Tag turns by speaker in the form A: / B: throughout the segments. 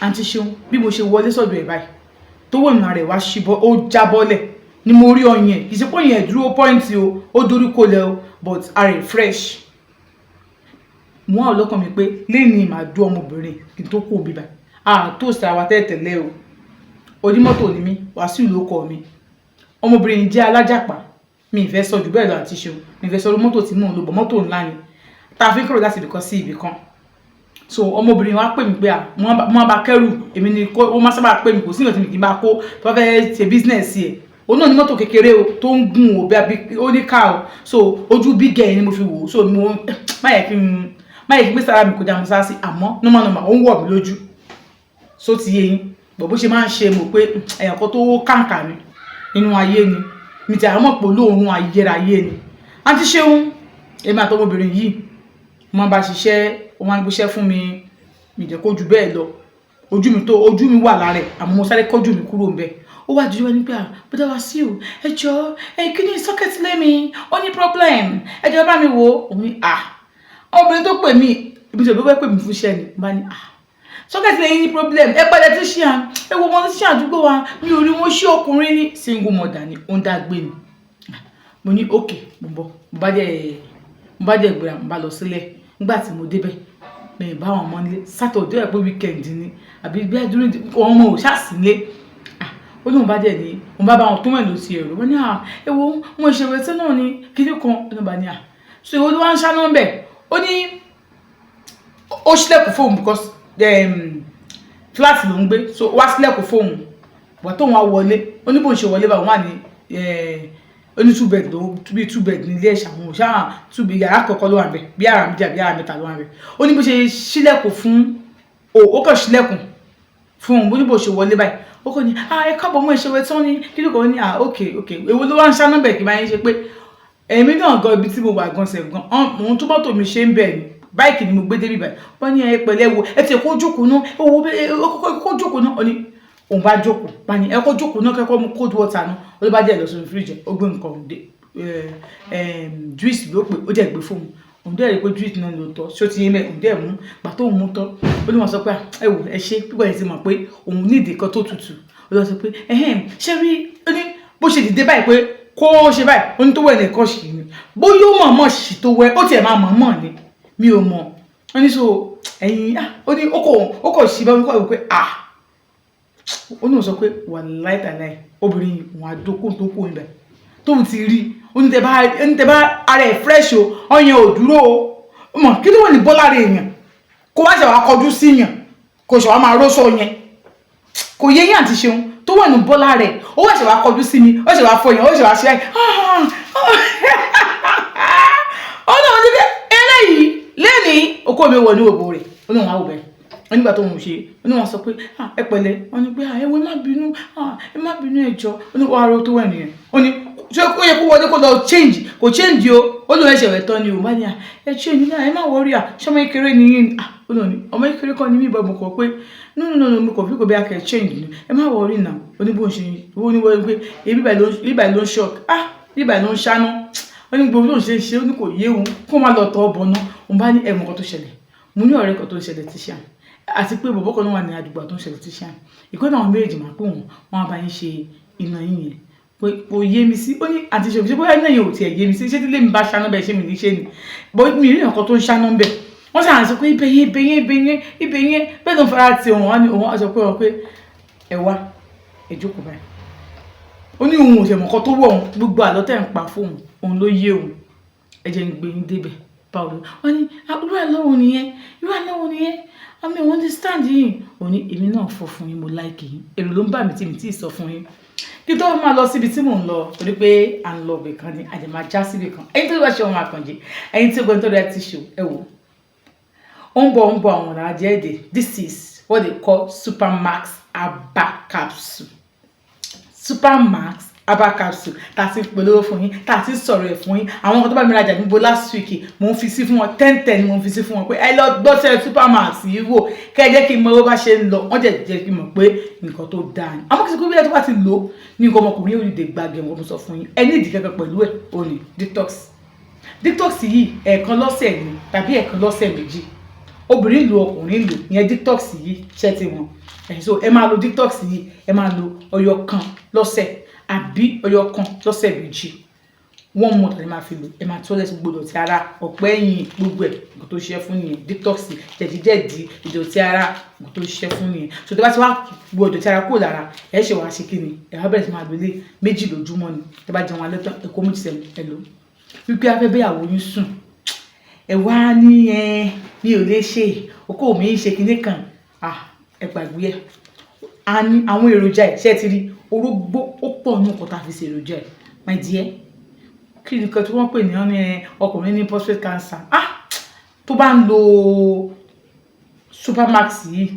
A: Àǹtí Ṣeun, bí mo ṣe wọlé sọ́dọ̀ ẹ̀ báyìí, tó wọ̀ nù rẹ̀ wá ṣíbọ́, ó jábọ́lẹ̀ ni mo rí ọyàn ẹ̀. Kì í ṣe pé ọyàn ẹ̀ dúró point o, ó dorí kolẹ̀ o, but ara ẹ̀ fresh. Mo wà lọ́kàn mi pé lẹ́yìn màá dún ọmọbìnrin kí n tó kú òbí báyìí. Àtò sára tẹ́tẹ̀lẹ́ o, onímọ́tò ni mí, Wàsíù ló kọ mi. Ọmọbìnrin yìí jẹ́ alájàpá. Mi ì fẹ́ sọ jù bẹ́ẹ̀ lọ, àǹtí Ṣeun. Mi ì fẹ́ sọ mọ́tò tí mò ń lò bọ̀, mọ́tò ńlá ni tá a fi ń kúrò láti ibìkan sí ibìkan. So ọmọbìnrin wa pè mí pé à mo máa bá kẹ́rù. Èmi ni ó máa sábà pè mí. Kò sí nǹkan tí mi kì í bá kó tó bá fẹ́ ṣe business ẹ̀. Òun náà ní mọ́tò kékeré o tó ń gùn o, bí ó ní ká o. So ojú big girl ni mo fi wò ó. So mo má yẹ kí n gbé sára mi kọjá mo sá sí. Àmọ́ normal normal, ó ń wọ̀ mí lójú. So ti yé yín bọ̀ bó ṣe máa ń ṣe mọ̀ pé ẹ̀yàn kan tó kàǹkà ni nínú ayé ni mi ti àwọn pò lóòrùn ayérayé ni. Àǹtí Ṣeun, èmi àtọmọbìnrin yìí, mo máa bá ṣiṣẹ́, ó máa ń gbéṣẹ́ fún mi. Mi jẹ́ kó ju bẹ́ẹ̀ lọ. Ojú mi tó ojú mi wà lára ẹ̀, àmọ́ mo sáré kọ́jú mi kúrò ńbẹ̀. Ó wá dúró ní pé à bọ́dá Wàsíù, ẹ jọ̀ọ́, ẹ kí ni socket lé mi, ó ní problem, ẹ jọ̀ọ́, bá mi wò ó. Òun ní à ọmọbìnrin tó pè mí ibi tí òbí pè mí fún iṣẹ́ ni bá ní à socket lé ní problem. Ẹ padà tí ṣe à ẹ wo wọn sí àdúgbò wa, mi ò rí wọn. Ṣé ọkùnrin ní single mother ni, ó ń dá gbé ni. Mo ní ok, mo bọ̀. Mo bá dẹ̀ gbéra, mo bá lọ sílẹ̀. Nígbà tí mo débẹ̀, mi bá àwọn ọmọ nílé. Saturday ẹ̀ pé weekend ni àbí bí during ọmọ ò ṣáà sí nílé. Ó ní mo bá dẹ̀ ní mo bá bá wọn tó mọ̀ ló ti ẹ̀rọ. Wọ́n ní à ẹ wo mo ìṣèwé tí náà ní kíní kan. Ó ní bá ní à so ìwọ ló wá ń ṣáná bẹ̀. Ó ní ó ṣílẹ̀kùn fóun because flat ló ń gbé, so wá ṣílẹ̀kùn fóun wà tóun wá wọlé. Ó ní bóun ṣe wọlé bá wọn wà ní ó ní two bed ló bí two bed ní ilé ẹ̀ṣà àwọn òṣà two bed, yàrá kọ̀ọ̀kan ló wà níbẹ̀, bí yàrá méjì àbí yàrá mẹ́ta ló wà níbẹ̀. Ó ní bó ṣe ṣílẹ̀kùn fún o, ó kàn ṣílẹ̀kùn fún òun. Bó ní bó ṣe wọlé báyìí, ó kàn ní ah ẹ káàbọ̀, mọ́ ìṣòro tán ní kí ló kàn ní. Ah ok, èwo ló wá ń ṣáná bẹ̀? Kí bá yín ṣe pé èmi náà gan ibi tí mo wà gan sẹ̀ gan, òun tó mọ́tò mi ṣe ń bẹ̀ ni báìkì ni mo gbé débi báyìí. Wọ́n ní ẹ pẹ̀lẹ́, wo ẹ ti kó jókòó náà, ẹ wo ẹ kó jókòó náà. Ó ní òun bá jókòó bá ní ẹ kó jókòó náà, kẹ́kọ̀ọ́ mu cold water náà. Ó ló bá jẹ́ lọ sórí fíríjì, ó gbé nǹkan dé, juice ló pè, ó jẹ́ gbé fóun. Òun dẹ̀ rí pé juice náà ló tọ́ ṣó ti yé mẹ́. Òun dẹ̀ mú gbà tó mú tọ́, ó ní wọ́n sọ pé ẹ wò ẹ ṣe pípọ̀ yẹn ti mọ̀ pé òun ní ìdí kan tó tutù. Ó lọ sọ pé ẹhẹ́n ṣé rí. Ó ní bó ṣe dìde báyìí pé kó ṣe báyìí, ó ní tó wẹ̀ nìkan ṣì ni bóyá ó mọ̀ mọ̀ ṣì tó wẹ̀, ó tiẹ̀ máa mọ̀ mọ̀ ni, mi ò mọ̀. Ó ní so ẹ̀yin ó ní ó kò ṣì bá wọn kọ́ pé ah ó ní òun sọ pé wàláì tàláì, obìnrin yìí òun àdókò tó kù níbẹ̀ tóun ti rí. Ó ní tẹ bá ara ẹ̀ fresh o, ọyàn ò dúró o, mọ̀ kí ló wà ní bọ́lá rẹ̀ èèyàn kó wá ṣe wá kọjú sí yàn, kó ṣe wá máa rósọ yẹn, kò yé yín, àǹtí Ṣeun. Tó wà ní bọ́lá rẹ̀, ó wá ṣe wá kọjú sí mi, ó ṣe wá fọ yẹn, ó ṣe wá ṣe ó náà ti fẹ́ eléyìí lẹ́nìí okó mi wọ̀ ní òbò rẹ̀. Ó ní wọn á wò bẹ́ẹ̀. Wọ́n nígbà tó ń ṣe, ó ní wọ́n sọ pé ẹ pẹ̀lẹ́. Wọ́n ní pé ẹ wo, ẹ má bínú, ẹ má bínú, ẹ jọ̀ọ́. Ó ní wàá ro tó wẹ̀ nìyẹn. Ó ní ṣé ó yẹ kó wọlé kó lọ change? Kò change o. Ó lóun ẹsẹ̀ rẹ̀ tán ni o. Bá ní ẹ change náà, ẹ má worry. Ṣé ọmọ kékeré ni yín? Ó lóun ní ọmọ kékeré kan ní mí ìbọn. Mo kọ pé no, no, no, mo kàn fi kò bí akẹ́ change ni, ẹ má worry náà. Ó ní bó ń ṣe ó ní wọ́n pé ibà ló ń shock, ibà ló ń ṣáná. Ó ní gbogbo tó ń ṣe ṣe, ó ní kò yé òun, kó má lọ tọ́ ọ bọ̀ náà. Òun bá ní ẹ̀wọ̀n kan tó ṣẹlẹ̀. Mo ní ọ̀rẹ́ kan tó ń ṣẹlẹ̀ tí ṣe àti pé bọ̀bọ̀ kan náà wà ní àdúgbò tó ń ṣẹlẹ̀ tí ṣe ìkọ́ náà. Àwọn méjèèjì máa pè wọ́n, wọ́n á bá yín ṣe iná yín yẹn pé kò yé mi sí. Ó ní àti ṣe òṣìṣẹ́ bóyá iná yẹn ò tiẹ̀ yé mi sí. Ṣé tí lèmi bá ṣáná bẹ́ẹ̀, ṣé mi ní ṣe ni bọ́ mi rí nǹkan tó ń ṣáná bẹ́ẹ̀. Wọ́n ṣàn sọ pé ibẹ̀ yẹn, ibẹ̀ yẹn, ibẹ̀ yẹn, ibẹ̀ yẹn bẹ́ẹ̀ ló ń fara ti òun. Wá ní òun á sọ pé ọ pé ẹ wá, ẹ jókòó báyìí. Ó ní òun ò ṣẹ̀mọ̀ kan tó wọ̀ òun. Gbogbo àlọ́ tẹ̀ ń pa fóun, òun ló yé òun. Ẹ jẹ́ ń gbé yín débẹ̀. Báwo ló wọ́n ní irú àlọ́ wo nìyẹn? Irú àlọ́ wo nìyẹn? Àmì ò understand yín. Òun ní èmi náà fọ́ fún yín, mo like yín. Èrò ló ń bà mí tí mi tí ì sọ fún yín kí tó máa lọ síbi tí mò ń lọ, torí pé à ń lọ ibì kan ni àjẹ máa já síbì kan. Ẹ̀yin tó bá ṣe ohun àkànjẹ, ẹ̀yin tí ó gbọ́n tó rẹ̀ ti ṣò, ẹ wò ó ń bọ̀, ń bọ̀. Àwọn ọ̀nà ajẹ́ èdè. This is what they call Supermax herbal capsule. Supermax herbal capsule tá a ti polówó fún yín, tá a ti sọ̀rọ̀ ẹ̀ fún yín. Àwọn kan tó bá mi rajà níbo last week, mò ń fi sí fún wọn ten ten, mò ń fi sí fún wọn pé ẹ lọ gbọ́sẹ̀ Supermax yìí wò, kẹ́ ẹ jẹ́ kí n mọ owó bá ṣe ń lọ. Wọ́n jẹ́ jẹ́ kí n mọ̀ pé nǹkan tó dáa ni. Àmọ́ kí n sọ pé bí ẹ tó bá ti lò ó ní nǹkan ọmọkùnrin yóò dé gbàgẹ̀ wọn. Mo sọ fún yín, ẹ ní ìdí kankan pẹ̀lú ẹ̀. Ò ní detox. Detox yìí, ẹ̀ẹ̀kan lọ́sẹ̀ ni tàbí ẹ̀ẹ̀kan lọ́sẹ̀ 2. Obìnrin lò, ọkùnrin lò. Ìyẹn detox yìí, ṣẹ́ ti mọ̀ ẹ̀? So ẹ máa lo detox yìí, ẹ máa lo ọyọ kan lọ́sẹ̀ àbí ọyọ kan lọ́sẹ̀ 2. One month ẹ máa fi lò. Ẹ máa toilet gbogbo ìdọ̀tí ara, ọ̀pẹ́ ẹ̀yìn, gbogbo ẹ̀. Nǹkan tó ṣiṣẹ́ fún nìyẹn. Detox, jẹ̀díjẹ̀dí, ìdọ̀tí ara, nǹkan tó ṣiṣẹ́ fún nìyẹn. So tó bá ti wá gbogbo ìdọ̀tí ara kúrò lára, ẹ ṣe wàá ṣe kí ni? Ẹ wá bẹ̀rẹ̀ sí máa lò lé méjì lójúmọ́ ni. Tẹ́ bá jẹun alẹ́ tán, ẹ kó méjì sẹ́nu, ẹ lò. Wípé afẹ́ bẹ́yàwó yín sùn, ẹ wá ní ẹ mi ò lè ṣe, okó mi ń ṣe kinní kan, ah, ẹ gbàgbé ẹ. A ní àwọn èròjà ẹ. Ṣé ẹ ti rí orógbó? Ó pọ̀ ní nǹkan tá a fi ṣe èròjà ẹ. My dear, kí ni nǹkan tí wọ́n pè ní ọ́n ní ọkùnrin ní prostate cancer, ah, tó bá ń lo Supermax yìí,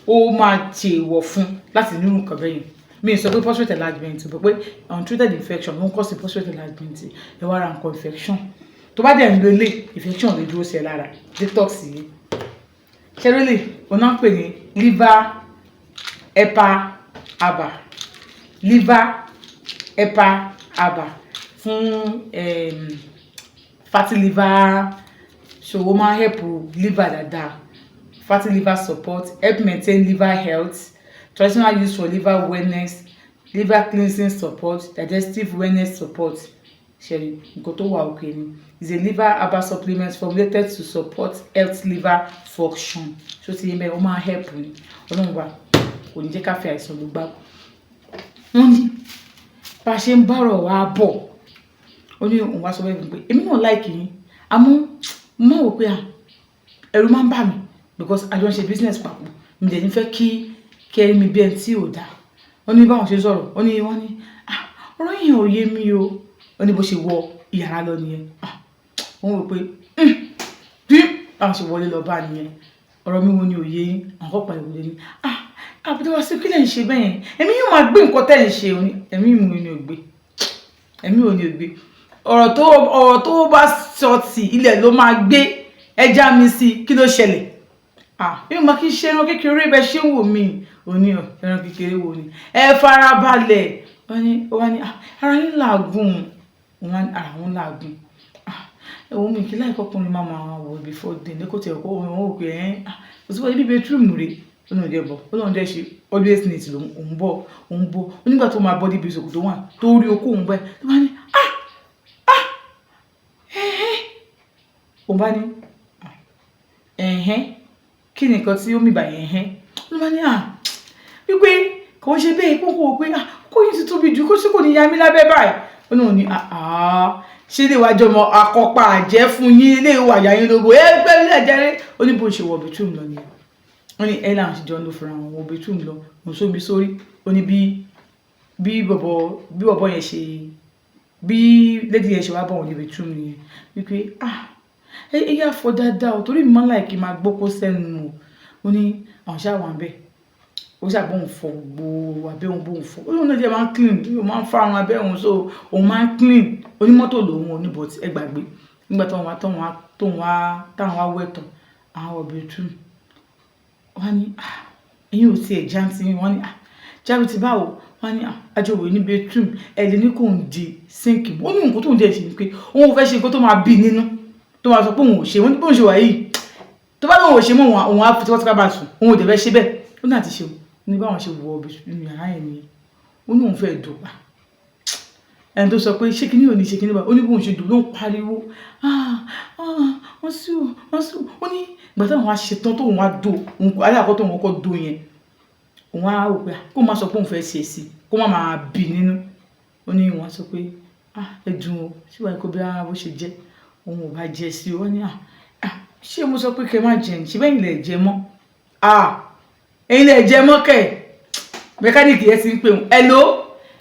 A: ó máa ṣe èèwọ̀ fún láti nírú nǹkan bẹ́ẹ̀ yẹn. Mi ì sọ pé prostate enlargement, bọ̀ pé untreated infection ló ń cause prostate enlargement. Ẹ wá ra nǹkan infection, tó bá dẹ̀ ń lo ilé, infection lè dúró sí ẹ lára. Detox yìí ṣẹlẹ̀, òun náà ń pè ní liver hepa aba, liver hepa aba fún fatty liver. So ó máa help liver dáadáa. Fatty liver support, help maintain liver health, traditional use for liver wellness, liver cleansing support, digestive wellness support. Ṣẹ̀rí nǹkan tó wà òkè ni. Is a liver herbal supplement formulated to support health liver function. So ti yẹn bẹ́ẹ̀, ó máa help ni. Ọlọ́run wa kò ní jẹ́ ká fi àìsàn ló gbá. Wọ́n ní bá a ṣe ń bọ̀rọ̀ wá bọ̀, ó ní òun wá sọ bẹ́ẹ̀ pé èmi náà like yín, àmọ́ mo máa wò pé à ẹ̀rù máa ń bà mí because a jọ ń ṣe business papọ̀. Mi dẹ̀ ní fẹ́ kí ẹ rí mi bí ẹni tí ò dáa. Ó ní báwọn ṣe sọ̀rọ̀, ó ní wọ́n ní, ah, ọ̀rọ̀ yìí ò yé mi o. Ó ní bó ṣe wọ ìyàrá lọ nìyẹn. Ah, wọ́n wò pé bí báwọn ṣe wọlé lọ bá nìyẹn. Ọ̀rọ̀ mi wo ni ò yé yín? Àwọn kọ́ pariwo lé ní, ah, àbúrò wá sí, kí lẹ̀ ń ṣe bẹ́ẹ̀ yẹn? Èmi yóò máa gbé nǹkan tẹ́ ń ṣe. Òní ẹ̀mí mi ò ní ò gbé, ẹ̀mí ò ní ò gbé. Ọ̀rọ̀ tó bá sọ tì ilẹ̀ ló máa gbé ẹja mi sí. Kí ló ṣẹlẹ̀? Ah, mi ò máa kí ṣe ẹran kékeré bẹ́ẹ̀ ṣé ń wò mí. Òní ọ̀ ẹran kékeré wo ni? Ẹ farabalẹ̀. Wọ́n ní ó wá ní, ah, ara yín làágùn. Wọ́n ní ara wọn làágùn. Ah, ẹ̀wọ̀n mi kí láì kọkùnrin máa wọ̀ before then ní kò tẹ̀ kó wọn ò pé ẹ̀, ah, kò sí wọ́n ibi bedroom rè. Ó náà jẹ́ bọ̀, ó náà jẹ́ ṣe always neat lòun òun bọ̀, òun bọ̀. Ó nígbà tó máa bọ́ níbi ìṣòkò tó wà tó rí okó òun báyìí, tó bá ní, ah, ah, ẹ̀hẹ́. Òun bá ní, ẹ̀hẹ́, kí ni nǹkan tí ó mì báyìí? Ẹ̀hẹ́. Ó bá ní, ah, wípé kò ń ṣe bẹ́ẹ̀, kó kó pé, ah, kó yín ti tóbi jù, kó sì kò ní ya mí lábẹ́ báyìí. Ó náà ní, ah, ṣé ilé ìwájú ọmọ akọpa àjẹ́ fún yín, ilé ìwà àyà yín lógo ẹ gbẹ́ ilé ẹ̀jẹ̀. Ó ní bó ṣe wọ bedroom lọ nìyẹn. Wọ́n ní ẹ làwọn ṣe jọ ń lò fúnra wọn, wọ bedroom lọ, òun sómi sórí. Ó ní bí bọ̀bọ̀ yẹn ṣe, bí lady yẹn ṣe wá bọ̀ wọ́n ní bedroom nìyẹn, wípé, ah, ẹ yá fọ dáadáa o, torí mi máa ń like kí n máa gbókó sẹ́nu o. Ó ní àwọn ṣáà wà ń bẹ̀, ó ṣàbọ̀n fọ gbogbo abẹ́ òun, bóun fọ. Ó lóun náà jẹ́ máa ń clean, ó máa ń fárun abẹ́ òun, so òun máa ń clean. Onímọ́tò lòun ò ní, but ẹ gbàgbé. Nígbà tóun wá tóun wá tóun wá táwọn wá wẹ̀ tán, àwọn wọ bedroom, wọ́n ní, ah, ẹ̀yin ò tiẹ̀ já ti. Wọ́n ní, ah, jáde ti báwo? Wọ́n ní, ah, àjọwò ní bedroom, ẹ̀ lè ní kò ń di sink. Ó ní nǹkan tóun dẹ̀ ṣe ni pé òun ò fẹ́ ṣe nǹkan tó máa bí nínú, tó máa sọ pé òun ò ṣe. Wọ́n ní bóun ṣe wà yìí, tó bá lóun ò ṣe mọ́, òun á fi tipátipá bá sùn, òun ò dẹ̀ fẹ́ ṣe bẹ́ẹ̀. Ó ní àti ṣe ní báwọn ṣe wọ inú yàrá yẹn nìyẹn. Ó ní òun fẹ́ dùn pa ẹni tó sọ pé ṣé kíní ò ní ṣe kíní bá. Ó ní bóun ṣe dùn ló ń pariwo, ah, ah, wọ́n sí o, wọ́n sí o. Ó ní ìgbà táwọn wá ṣe tán, tóun wá dò òun, aláàkọ́ tóun kọ́kọ́ dò yẹn, òun á rò pé kó má sọ pé òun fẹ́ ṣe sí, kó má máa bì nínú. Ó ní wọ́n sọ pé, ah, ẹ dùn o, síwájú kó bí bó ṣe jẹ́ òun ò bá jẹ sí o. Ó ní, ah, ah, ṣé mo sọ pé kẹ́ má jẹ ní? Ṣe bẹ́ẹ̀ ilẹ̀ jẹ mọ́? Ah, ẹ̀yin lè jẹ mọ́ kẹ̀. Mẹkáníìkì yẹn ti ń pè wọ́n, hello,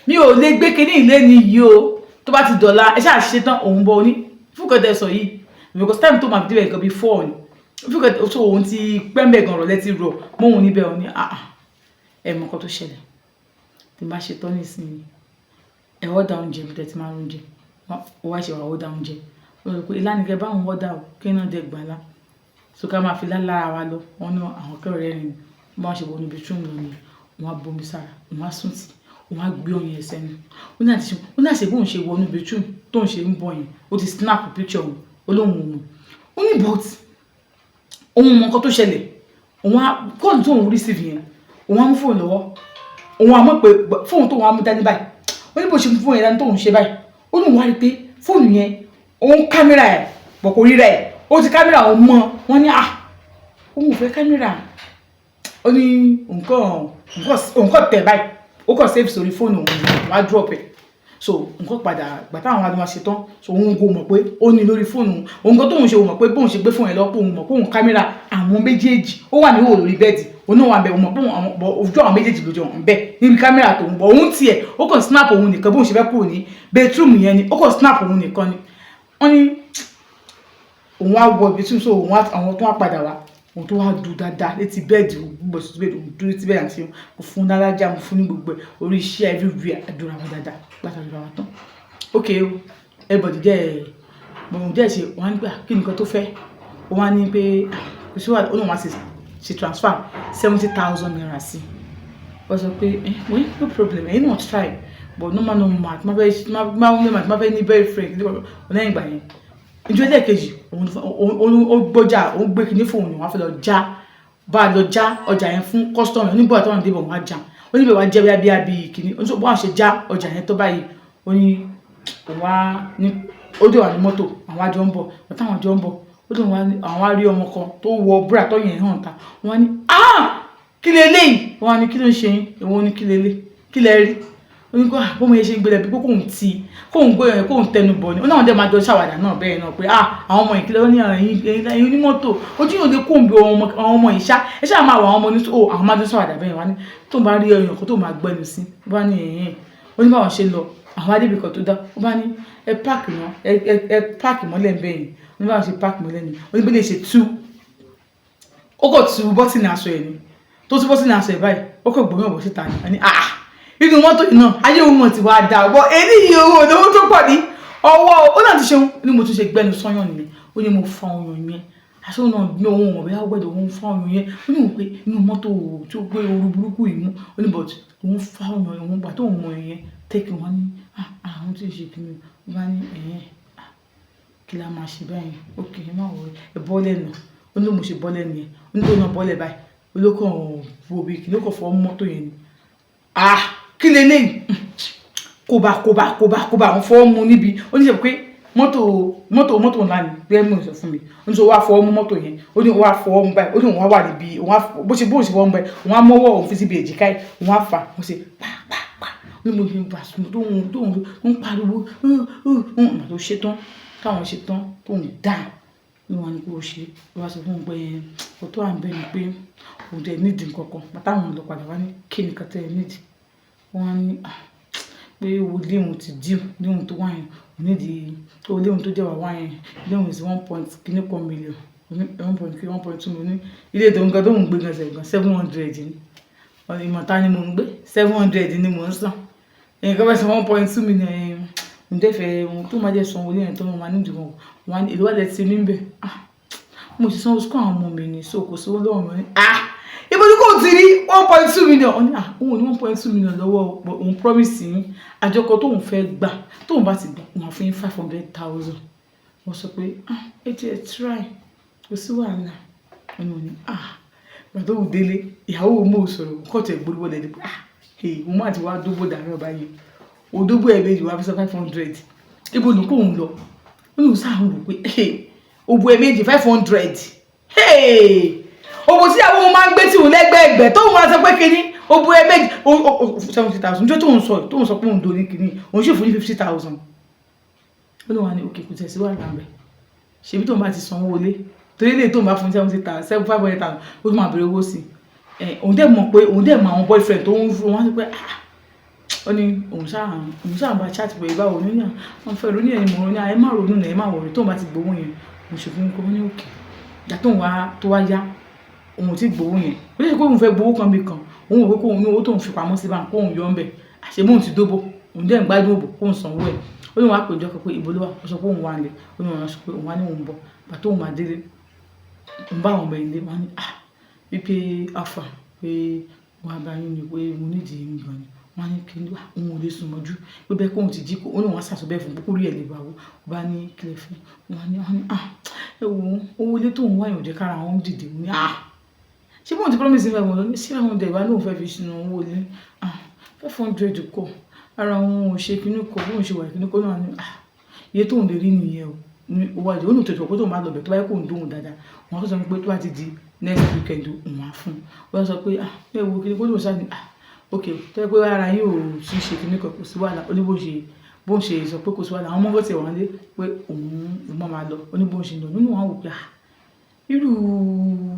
A: mi ò lè gbé kinní ilé ni yìí o. Tó bá ti dọ̀la, ẹ ṣáà ṣe tán. Òun bọ̀ ní fúnkẹ́ sọ yìí because time tó máa fi débẹ̀ nǹkan bíi 4 ni fúnkẹ́ tó òun ti pẹ́ńbẹ̀ gan rọ̀lẹ́ ti rọ̀ mọ́ òun níbẹ̀. Òun ní, ah, ẹ mọ nǹkan tó ṣẹlẹ̀, tí n bá ṣe tán nísìnyí, ẹ order oúnjẹ bí tẹ́ ti máa ń oúnjẹ. Ó wá ṣe wà order oúnjẹ, ó rò pé ìlànà báwọn order o, kí náà dé gbàlá so ká máa fi lálára wa lọ. Wọn ní àwọn kẹrẹ rìn bí wọ́n ṣe wọnú bedroom lọ ni wọ́n á bomi sára, wọ́n á sùn tì, wọ́n á gbé ọyàn ẹ̀ sẹ́nu. Ó ní àti bóun ṣe wọnú bedroom tóun ṣe ń bọ̀ yẹn, ó ti snap picture òun, ó lóun ò mọ̀. Ó ní but Òun mọ nǹkan tó ṣẹlẹ̀. Òun á call tóun receive yẹn, òun á mú fóònù lọ́wọ́, òun á mọ̀ pé fóònù tóun á mú dání báyìí. Ó ní bó ṣe mú fóònù yẹn dání tóun ṣe báyìí, ó ní òun wá rí i pé fóònù yẹn, òun camera ẹ̀ bọ̀, kò rí rẹ̀. Ó ti camera òun mọ́. Wọ́n ní, ah, òun ò fẹ́ camera. Ó ní òun kàn tẹ̀ báyìí, ó kàn save sórí fóònù òun, òun á drop ẹ̀. So nǹkan padà gbà táwọn adùn máa ṣe tán, so òun kò mọ̀ pé ó ní lórí fóònù òun kan tóun ṣe. Òun mọ̀ pé bóun ṣe gbé fóònù yẹn lọ́pọ̀, òun mọ̀ pé òun camera àwọn méjèèjì. Ó wà níhòòhò lórí bed, òun náà wà bẹ̀. Òun mọ̀ pé ojú àwọn méjèèjì lójú òun bẹ̀ níbi camera tòun bọ̀. Òun tiẹ̀, ó kàn snap òun nìkan. Bóun ṣe fẹ́ kúrò ní bedroom yẹn ni ó kàn snap òun nìkan ni. Wọ́n ní òun á wọ ibi tí, so òun àwọn tó wá padà wá, òun tó wá dùn dáadáa létí bed, gbogbo sí bed, òun dúró létí bed àti mo fún dálájà, mo fún ní gbogbo ẹ̀, orí iṣẹ́ everywhere, àdúrà wọn dáadáa. Gbàtà àdúrà wọn tán, ok o, everybody jẹ́ mo jẹ́ ṣe. Wọ́n á ní pé kí nìkan tó fẹ́. Wọ́n á ní pé kò sí wàhálà. Ó ní wọ́n á ṣe transfer ₦70,000 sí. Wọ́n sọ pé, eh, well, no problem, ẹ̀yin náà try, but normal normal, tí ma fẹ́ ní boyfriend ọ̀nà ìgbà yẹn. Ìjọ ẹlẹ́ẹ̀kejì, òun ó gbọ́jà, òun gbé kinní fóònù, wọn á fẹ́ lọ já, bá a lọ já ọjà yẹn fún customer. Onígbà tó wà ní débọ̀, wọn á já. Ó ní bẹ́ẹ̀ wá jẹ́ bí i bí kinní. Ó ní bọ́n ṣe já ọjà yẹn tó báyìí, ó ní òun wá ní ó dé wà ní mọ́tò, àwọn àjọ ń bọ̀. Wọ́n táwọn àjọ ń bọ̀, ó dé àwọn á rí ọmọ kan tó wọ bra tó yẹn hàn ta. Wọ́n á ní, "Ah, kí leléyìí?" Wọ́n á ní, "Kí ló ń ṣe yín? Èwo ni kí lélẹ̀? Kí lẹ rí?" Ó ní kó bọ́mọ yẹn ṣe ń gbélé bí kóun ti kóun gbé yẹn, kóun tẹnu bọ̀ ni. Ó náà dẹ̀ máa jọ ṣàwàdà náà bẹ́ẹ̀ náà pé, ah, àwọn ọmọ ìkílẹ̀. Ó ní ẹ̀yin onímọ́tò, ojú yóò lè kóun bí àwọn ọmọ ìṣá, ẹ ṣáà máa wọ àwọn ọmọ ní ó. Àwọn máa jọ ṣàwàdà bẹ́ẹ̀. Wá ní tóun bá rí ẹyàn kan tó máa gbẹnu sí bá ní ẹ̀yìn. Ó ní báwọn ṣe lọ, àwọn adébì kan tó dá, ó bá ní, "Ẹ park náà, ẹ park mọ́lẹ̀ ń bẹ́yìn." Ó ní báwọn ṣe park mọ́lẹ̀ ni. Ó ní bí lè ṣe tú, ó kò tú button aṣọ ẹ̀ ni. Tó tú button aṣọ ẹ̀ báyìí, ó kò gbóyún ọ̀bọ̀ síta ni. Ní, ah, inú mọ́tò yìí náà, ayé òun mọ̀ ti wá dà bọ́ eléyìí, owó olówó tó pọ̀ ní ọwọ́ ó náà ti ṣeun. Ní mo tún ṣe gbẹ́nu sọ́yàn nìyẹn. Ó ní mo fa ọyàn yẹn, aṣọ náà ní ohun ọ̀bẹ àgbẹ̀dọ̀, òun fa ọyàn yẹn. Ó ní òun pé inú mọ́tò tí ó gbé ooru burúkú yìí mú. Ó ní but òun fa ọyàn, òun gbà tó òun mọ yẹn tẹ́kì. Wọ́n ní, ah, àwọn tí ì ṣe kí ni. Wọ́n bá ní, ẹ̀yẹn kí la máa ṣe báyìí? Ok, ẹ má worry, ẹ bọ́ lẹ́nu. Ó ní mo ṣe bọ́ lẹ́nu yẹn. Ó ní tó náà bọ́lẹ̀ báyìí, olókàn wo bí kìnìún kan fọ́ mọ́tò yẹn ni. Ah, kí leléyìí? Kóbá kóbá kóbá kóbá, àwọn fọwọ́ mu níbi. Ó ní ṣe pé mọ́tò mọ́tò mọ́tò ńlá ni bí ẹ mú sọ fún mi. Ó ní sọ wá fọwọ́ mú mọ́tò yẹn. Ó ní wá fọwọ́ mú báyìí. Ó ní òun wá wà níbi òun á bó ṣe bóun ṣe fọwọ́ mú báyìí, òun á mọ́wọ́ òun fi síbi èjìká yìí, òun á fà. Mo ṣe pa pa pa. Ó ní mo ṣe gbà sùn tóun ń pariwo ọ̀nà tó ṣe tán, táwọn ṣe tán, tóun dá ní wọn ni kó ṣe. Ó wá sọ fún un pé kò tó à ń bẹ̀ ni pé òun dẹ̀ nídìí nǹkan kan. Bàtà àwọn lọ padà wá ní kí nìkan tẹ́ ẹ nídìí. Wọ́n á ní pé owó ilé òun ti due ní ohun tó wà yẹn, òun nídìí owó ilé òun tó jẹ́ wà wá yẹn. Ilé òun is one point kíní kan million, one point three, 1.2 million. Ní ilé tó ń gan tó ń gbé gan sẹ̀ gan, 700 ní ìmọ̀ta ni mò ń gbé, 700 ni mò ń san. Èyí kan fẹ́ san 1.2 million. Ẹ̀ ń dẹ́fẹ̀ẹ́ ohun tó máa jẹ́ san owó ilé yẹn tó máa nídìí wọn. Wọn èlò wà lẹ́ ti ní bẹ̀. Ah, mo ti sanwó school àwọn ọmọ mi ni, so kò sówó lọ́wọ́ mi. Ah, ibo ni kò ti rí 1.2 million? Ó ní, ah, òun ò ní 1.2 million lọ́wọ́. Òun promise yín, àjọkọ tóun fẹ́ gbà, tóun bá ti gbà, òun á fún yín 500,000. Wọ́n sọ pé, ah, ẹ ti ẹ try, kò sí wàhálà. Wọ́n ní ah, ìgbà tó wù délé, ìyàwó òun mò ń sọ̀rọ̀ kọ́ọ̀tù ẹ̀ gbórí wọlé ni pé, ah, hey, mo máa ti wá dóbò dàrú báyìí. Òdóbò ẹ̀ méjì wá fi sọ 500, ibo ni kò ń lọ? Ó ní òun sáà ń wò pé, hey, òbò ẹ̀ méjì 500, hey, òbò tí àwọn ọmọ máa ń gbé tí òun lẹ́gbẹ̀ẹ́gbẹ̀ tóun máa sọ pé kínní, òbò ẹ̀ méjì 70,000. Níjọ́ tóun sọ pé òun do ní kínní, òun sì fún ní 50,000. Ó lóun wà ní òkè, kò tẹ̀ sí wàhálà rẹ̀. Ṣebí tóun bá ti sanwó ilé, torí ilé tóun bá fún 70,000, seven 500,000, ó tún máa bèrè owó sí i. Òun dẹ̀ mọ̀ pé òun dẹ̀ mọ̀ àwọn boyfriend tó ń fún wọn pé, ah, ó ní òun ṣáà bá chat pé báwo ní ní àwọn fẹ́ ronú yẹn ni mò ń ronú. Ẹ má ronú ẹ, má worry, tóun bá ti gbowó yẹn, òun ṣe fún kó ní òkè. Ìgbà tóun wá tó wá yá, òun ò tí gbowó yẹn. Ó lè ṣe pé òun fẹ́ gbowó kan bí kan, òun wò pé kóun ní owó tóun fi pamọ́ sí báńkì, kóun yọ ń bẹ̀. Àṣé bóun ti dóbò, òun dẹ̀ ń gbádùn òbò kóun sanwó ẹ̀. Ó ní wọn á pè jọ pé ibo ló wà. Ó sọ pé òun wà nílé. Ó ní wọn sọ pé òun wá ní òun bọ̀. Ìgbà tóun máa délé, òun bá àwọn ọmọ ilé wọn ní, ah, wípé alpha pé wọn á bá yín ni pé mo nídìí yín gan ni. Wọ́n á ní kí òun ò lè sùn mọ́jú. Pé bẹ́ẹ̀ kóun ti jí, ó ní òun á ṣàṣọ bẹ́ẹ̀ fún un pé kó rí ẹ̀ lè bá wò. Ó bá ní kí lẹ fẹ́. Wọ́n á ní, "Ah, ẹ wo owó ilé tó ń wá yẹn ò jẹ́ kára wọn dìde." Mo ní, "Ah, ṣé bóun ti promise 500 ní 700 wá lóun fẹ́ fi sínú owó ilé. Ah, 500 kọ́. Ara wọn ò ṣe kíní kọ́, bóun ṣe wà kíní kọ́ náà." Ní, "Ah, iye tóun lè rí nìyẹn o." Ní owó àjẹ́, ó ní òtítọ́ pé tóun bá lọ bẹ̀ tó bá yẹ kó ń dóhùn dáadáa. Wọ́n sọ pé tó bá ti di next weekend, òun á fún un. Wọ́n sọ pé, "Ah, ẹ wo kíní kó lóun ṣá ni. Ah, okay, tó jẹ́ pé ara yín ò tí ṣe kíní kan, kò sí wàhálà." Ó ní bó ṣe sọ pé kò sí wàhálà. Àwọn ọmọ tí wọ́n lé pé òun máa máa lọ. Ó ní bó ṣe lọ. Nínú wọn wò pé, ah, irú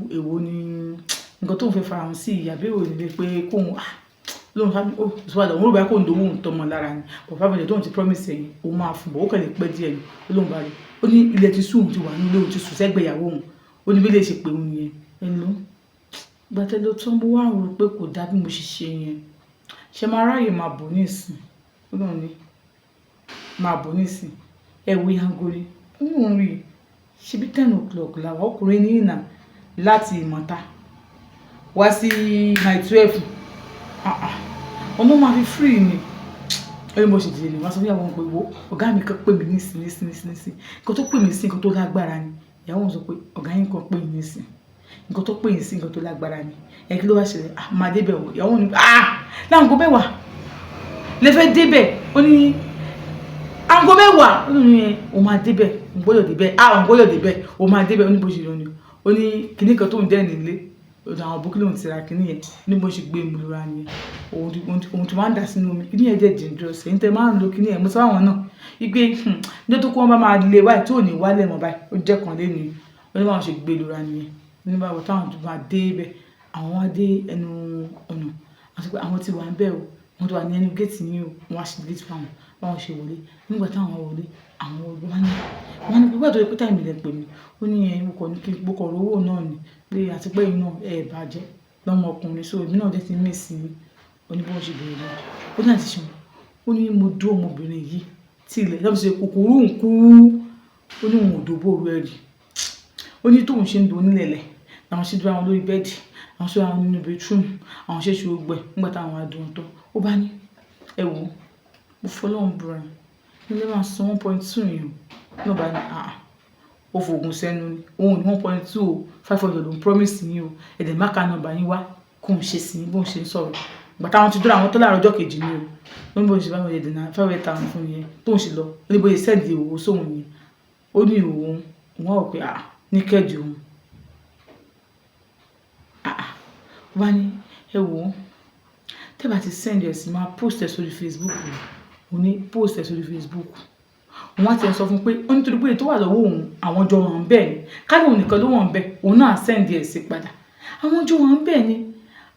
A: èwo ni nǹkan tó ń fẹ́ farahàn sí yìí, àbí èwo ni pé kóun, ah, lóun ṣá ní, ó kò sí wàhálà. Òun rò bóyá kóun dówó òun tọ́mọ lára ni. But 500 tóun ti promise ẹ̀yìn, òun máa fún un, but ó kàn lè pẹ́ díẹ̀ ni. Ó lóun bá rí. Ó ní ilẹ̀ ti sú òun, ti wà nínú ilé, òun ti sùn sẹ́gbẹ̀ẹ́ ìyàwó òun. Ó ní bí lè ṣe pé òun nìyẹn. "Hello, ìgbà tẹ́ lọ tán, mo wá rò pé kò dá bí mo ṣe ṣe yẹn. Ṣé máa ráyè máa bọ̀ níìsín?" Ó lóun ní, "Máa bọ̀ níìsín. Ẹ wo aago ni." Ó ní òun rí. Ṣebí 10 o'clock la wà, ọkùnrin ní ìnà láti Ìmọ̀ta wá sí Mile 12. Ah ah, ọmọ máa fi free ni. Ó ní bó ṣe dìde ni wọ́n sọ fún ìyàwó òun pé, "Wo, ọ̀gá mi kan pè mí níìsín, níìsín, níìsín, níìsín. Nǹkan tó pè mí sí, nǹkan tó lágbára ni." Ìyàwó òun sọ pé, "Ọ̀gá yín kan pè mí níìsín. Nǹkan tó pè yín sí, nǹkan tó lágbára ni. Ẹ kí ló wá ṣẹlẹ̀?" "Ah, máa dé bẹ̀ o." Ìyàwó òun ní, "Ah, láago 10 lẹ fẹ́ dé bẹ̀?" Ó ní aago 10. Ó ní ẹ, òun máa dé bẹ̀, òun gbọ́dọ̀ dé bẹ̀. Ah, òun gbọ́dọ̀ dé bẹ̀, òun máa dé bẹ̀. Ó ní bó ṣe lọ ni. Ó ní kíní kan tó ń dẹ́ nílé. Ọ̀dọ̀ àwọn bókí lòun ti ra kíní yẹn. Ní bó ṣe gbé mu lura nìyẹn. Òun ti máa ń dà sínú omi. Kíní yẹn jẹ́ dangerous. Ẹ̀yin tẹ máa ń lo kíní yẹn, mo sọ fún àwọn náà wípé, ní tó kó wọn bá máa le báyìí tí ò ní wálẹ̀ mọ́ báyìí, ó jẹ́ kan lé ní. Ó ní báwọn ṣe gbé lura nìyẹn. Ó ní báwo táwọn tó máa dé bẹ̀. Àwọn wá dé ẹnu ọ̀nà. Wọ́n sọ pé àwọn ti wà níbẹ̀ o. Wọ́n ti wà ní ẹnu gate yín o. Wọ́n wá ṣí gate fún àwọn. Báwọn ṣe wọlé. Nígbà tí àwọn wọlé, àwọn wọ́n ní pé tó jẹ́ pé time lẹ pè mí. Ó ní ẹ, mo kọ̀ ní kí mo kọ̀ rówó náà ni. Pé àti pé ẹ̀yin náà ẹ bàjẹ́ lọ́mọ ọkùnrin. So èmi náà dẹ̀ ti miss yín. Ó ní bó ṣe bẹ̀rẹ̀ lọ. Ó ní àti ṣeun. Ó ní mo dó ọmọbìnrin yìí tí ilẹ̀ lọ́wọ́ ṣe kòkòrò ń kú. Ó ní òun ò dó bóru ẹ rí. Ó ní tóun ṣe ń do nílẹ̀lẹ̀. Làwọn ṣe dúró àwọn lórí bẹ́ẹ̀dì. Àwọn ṣe àwọn nínú bedroom. Àwọn ṣe ṣe gbogbo ẹ̀ nígbà táwọn wá dùn tán. Ó bá ní, "Ẹ wò ó, mo fọlọ́run búra. Ilé máa san 1.2 yẹn o." Ní ó bá ní, "Ah, ó fògùn sẹ́nu ni. Òun ní 1.2 o, 500 ló ń promise yín o. Ẹ dẹ̀ má account number yín wá kóun ṣe sí yín." Bóun ṣe ń sọ̀rọ̀. Ìgbà táwọn ti dúró àwọn tó láàárọ̀ ọjọ́ kejì ni o. Ó ní bóun ṣe bá wọn dènà 500,000 fún yẹn. Tóun ṣe lọ. Ó ní bóyá send owó sóhun nìyẹn. Ó ní òun, òun wá wò pé, ah, naked òun. Ah ah. Ó bá ní, "Ẹ wò ó, tẹ́ bá ti send ẹ̀ sí, máa post ẹ̀ sórí Facebook." Ó ní post ẹ̀ sórí Facebook. Òun á ti sọ fún pé ó ní torí pé èyí tó wà lọ́wọ́ òun, àwọn jọ wà ń bẹ̀ ni. Ká ní òun nìkan ló wà ń bẹ̀, òun náà send ẹ̀ sí padà. Àwọn jọ wà ń bẹ̀ ni.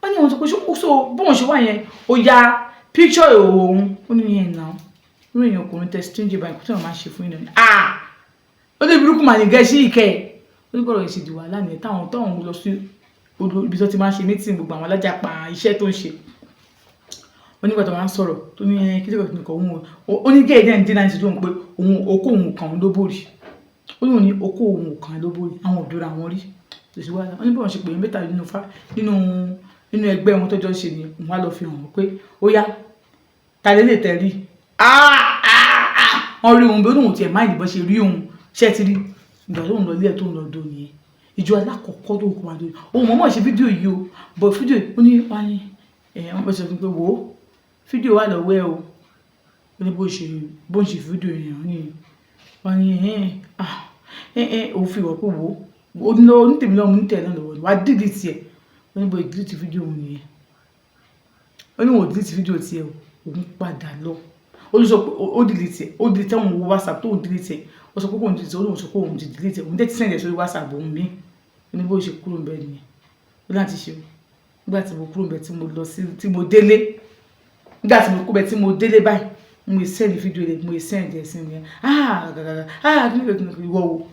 A: Wọ́n ní òun sọ pé so bóun ṣe wà yẹn, ó ya picture ìhòòhò òun. Ó ní yẹn náà. Irú èèyàn ọkùnrin tẹ strange báyìí, kó tí wọ́n máa ṣe fún yín náà ni. Ah! Ó ní burúkú mà ní gẹ̀ẹ́sì ìkẹ́. Ó ní bọ́rọ̀ yìí ṣe di wàhálà nìyẹn táwọn lọ sí ibi tó ti máa ń ṣe meeting gbogbo àwọn alájàpá iṣẹ́ tó ń ṣe. Ó nígbà tó máa ń sọ̀rọ̀ tó ní ẹ kí ló kàn òun ó ní gẹ́gẹ́ ní dínà ìṣèjú òun pé òun okó òun kàn ló bòrì. Ó ní òun ní okó òun kàn ló bòrì. Àwọn òbí ra wọn rí. Kò sí wàhálà. Ó ní bí wọ́n ṣe pè é mẹ́ta nínú fa nínú nínú ẹgbẹ́ wọn tó jọ ń ṣe ni òun á lọ fi hàn wọ́n pé ó yá, ta lè lè tẹ̀ rí. Ah ah ah! Wọ́n rí òun bí ó ní òun tiẹ̀ máa ìdìbọn ṣe rí òun. Ṣé ẹ ti rí? Ìgbà tó ń lọ ilé ẹ̀ tó ń lọ dó nìyẹn. Ìjọ alákọ̀ọ́kọ́ tó ń kó wa dó. Òun mọ̀ọ́mọ̀ ṣe fídíò yìí o. But fídíò ó ní wá ní ẹ̀ wọ́n bá sọ fún mi pé, "Wò ó, fídíò wà lọ́wọ́ ẹ o." Ó ní bó ṣe fídíò yẹn hàn ní. Wọ́n ní ẹ̀ ah ẹ̀ ẹ̀ òun fi wọ̀ pé wò ó. Ó ní lọ́wọ́, ní tèmi lọ́wọ́, mo ní tẹ̀ náà lọ́wọ́. Wá delete ẹ̀. Ó ní bó delete fídíò òun nìyẹn. Ó ní òun ò delete fídíò tí ẹ o. Òun padà lọ. Ó sọ pé ó delete ẹ̀. Ó delete òun wo WhatsApp tó ń delete ẹ̀. Ó sọ pé kóun delete ẹ̀. Ó lóun sọ pé òun ti delete ẹ̀. Òun dẹ̀ ti send ẹ̀ sórí WhatsApp òun míì. Ó ní bó ṣe kúrò níbẹ̀ nìyẹn. Ó láti ṣe o. Nígbà tí mo kúrò níbẹ̀ tí mo lọ sí tí mo délé. Nígbà tí mo kúrò níbẹ̀ tí mo délé báyìí, mo send fídíò rẹ̀, mo send ẹ̀ sí mi. Ah gàgàgà, ah, kí ni kí ni ìwọ wo?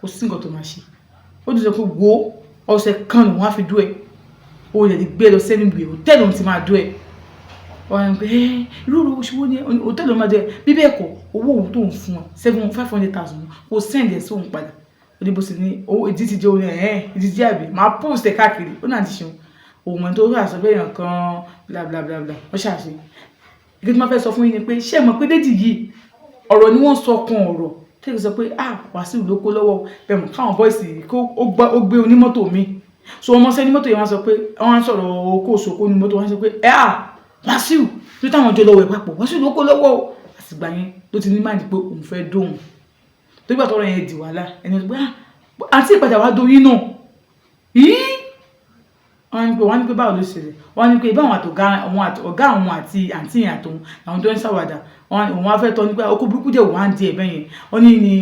A: Kò sí nǹkan tó máa ṣe. Ó ti sọ pé wo ọ̀sẹ̀ kan lòun á fi dó ẹ. Ó lè gbé lọ sẹ́nu ìwé hòtẹ́ẹ̀lì òun ti máa dó ẹ. Wọ́n á ní pé ẹ́ irú owó wo ni hòtẹ́ẹ̀lì òun máa dó ẹ. Bí bẹ́ẹ̀ kọ́, owó òun tó ń fún ọ 7 500,000 kó send ẹ̀ sí òun padà. Ó ní bó ṣe ní owó ìdí ti jẹ́ òun ẹ̀ ìdí jẹ́ àbí máa post ẹ̀ káàkiri. Ó náà ti ṣeun. Òun mọ̀ tó wà sọ bẹ́ẹ̀ yàn kan, bla bla bla bla. Wọ́n ṣàṣe. Ìgbé tí wọ́n fẹ́ sọ fún yín ni pé, ṣé ẹ mọ̀ pé lady yìí, ọ̀rọ̀ ni wọ́n sọ kan ọ̀rọ̀ tẹ́lẹ̀ sọ pé, ah, Wàsíù ló kó lọ́wọ́ bẹ́ẹ̀ mọ̀ káwọn boys kó ó gbé onímọ́tò mi. So ọmọ sẹ́ni mọ́tò yẹn, wọ́n sọ pé wọ́n á sọ̀rọ̀ okó òṣòkó ní mọ́tò. Wọ́n sọ pé ẹ à Wàsíù tó táwọn jọ lọ́wọ́ ẹ̀ papọ̀, Wàsíù ló kó lọ́wọ́ o. Àtìgbà yẹn ló ti ní mind pé òun fẹ́ dóhùn tó gbà tọrọ yẹn di wàhálà. Ẹni tó pé, ah, àti ìpadà wá dorí náà yìí, wọ́n ní pé báwo ló ṣẹlẹ̀? Wọ́n ní pé báwọn àtọ̀gá àwọn, ọ̀gá àwọn àti àǹtí yẹn àtòun àwọn tó ń ṣàwàdà, òun wá fẹ́ tọ́ ní pé okó burúkú jẹ́ òun á ń di ẹ̀ bẹ́yẹn. Wọ́n ní ní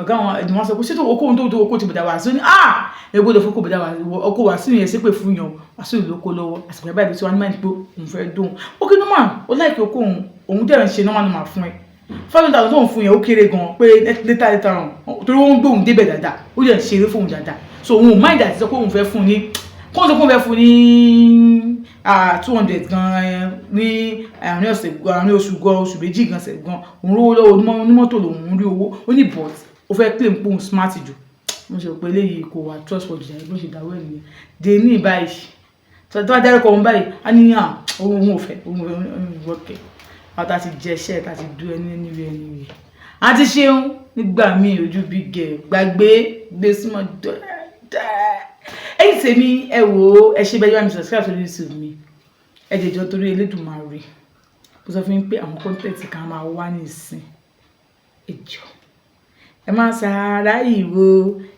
A: ọ̀gá àwọn ẹ̀dùn wọn sọ pé ṣé tó okó òun tó okó ti bọ̀dà wá sí ní, ah, ẹ gbọ́dọ̀ fún kó bọ̀dà wá okó wá sí yẹn ṣépè fún yàn. Wàsíù ló kó lọ́wọ́. Àsìkò báyìí tí wọ́n ní mind pé òun fẹ́ dóhùn. Ó kí normal, ó like okó òun, òun dẹ̀ ń ṣe normal normal fún ẹ. 500,000 tó ń fún yẹn, ó kéré gan pé later later on, torí wọ́n ń gbé òun débẹ̀ dáadáa, ó dẹ̀ ń ṣeré fóun dáadáa. So òun ò mind àti sọ pé òun fẹ́ fún ní, kó sọ pé òun fẹ́ fún ní 200 gan ní àárín ọ̀sẹ̀, àárín oṣù gan, oṣù 2 gan sẹ̀ gan, òun rówó lọ́wọ́ onímọ́tò lòun rí owó. Ó ní but ó fẹ́ claim pé òun smart jù. Mo ṣe pé eléyìí kò wà trustworthy jù. Bó ṣe dáwọ́ ẹ̀ nìyẹn dé ní báyìí. Tó bá dárúkọ òun báyìí, á ní à òun ò fẹ́, òun ò fẹ́, òun ò wọ́kẹ̀. Àwọn tá a ti jẹṣẹ́, tá a ti dú ẹni anywhere anywhere àti ṣeun nígbà míì, ojú bí gẹ̀ gbàgbé gbé súnmọ́ dáadáa. Ẹ̀yin tèmi, ẹ wò ó, ẹ ṣe bẹ́ẹ̀ bá mi subscribe sórí YouTube mi. Ẹ jẹjọ torí Elédùmarè. Mo sọ fún yín pé àwọn content kan máa wá nísìn. Ẹ jọ̀ọ́, ẹ má ṣàlàyé wo,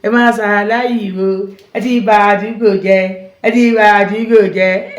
A: ẹ má ṣàlàyé wo, ẹ ti bà àdúgbò jẹ́, ẹ ti bà àdúgbò jẹ́.